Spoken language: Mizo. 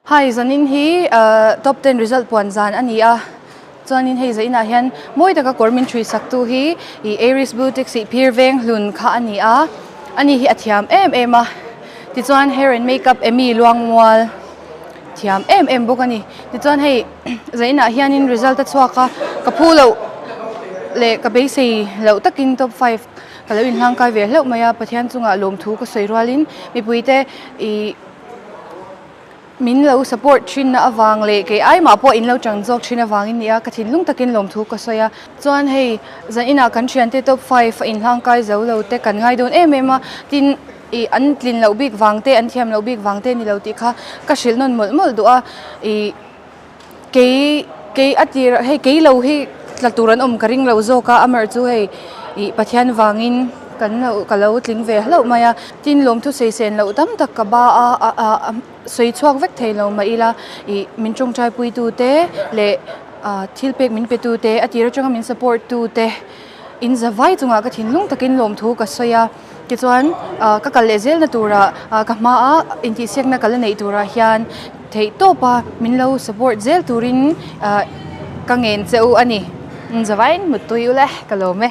Hi zanin hi ahh top ten result puan zan a ni a chuanin hei zainah hian mawi taka kawr min ṭhui sak tu hi ih Aries blue taxi phir veng hlun kha a ni a ani hi a thiam em em a tichuan hair and makeup Amy Luangmual thiam em em bawk a ni tichuan hei zainah hianin result a chhuak a ka phu loh leh ka beisei loh takin top five ka lo inhlangkai ve hlauh mai a Pathian chungah lawmthu ka sawi rualin mipuite ih. Min lo support thin na avang leh kei ai mah pawh in lo tang zawk thin avangin nia ka thinlung takin lawmthu ka sawi a. Chuan hei zaninah kan thiante top five a inhlangkai zo lo te kan ngai dawn em em a, tin ih an tlin loh bik vang te an thiam loh bik vang te ni lo tih kha ka hrilh nawn mawlh mawlh duh a ih kei kei a tir hei kei lo hi tla tur an awm ka ring lo zawk a amaherawhchu chu hei ih Pathian vangin kan lo ka lo tling ve hlauh mai a tin lawmthu saisen loh tam tak ka ba a a a sawi chhuak vek thei lo mah ila ih min tawngtai pui tu te leh ah thil pek min pe tu te a tir atanga min support tu te in za vai chungah ka thinlung takin lawmthu ka sawi a tichuan ah ka kal leh zel na turah ah ka hmaa intihsiakna ka la neih turah hian theih tawp a min lo support zel turin ah ka ngen che u a ni in za vaiin muttui ula ka lawm e.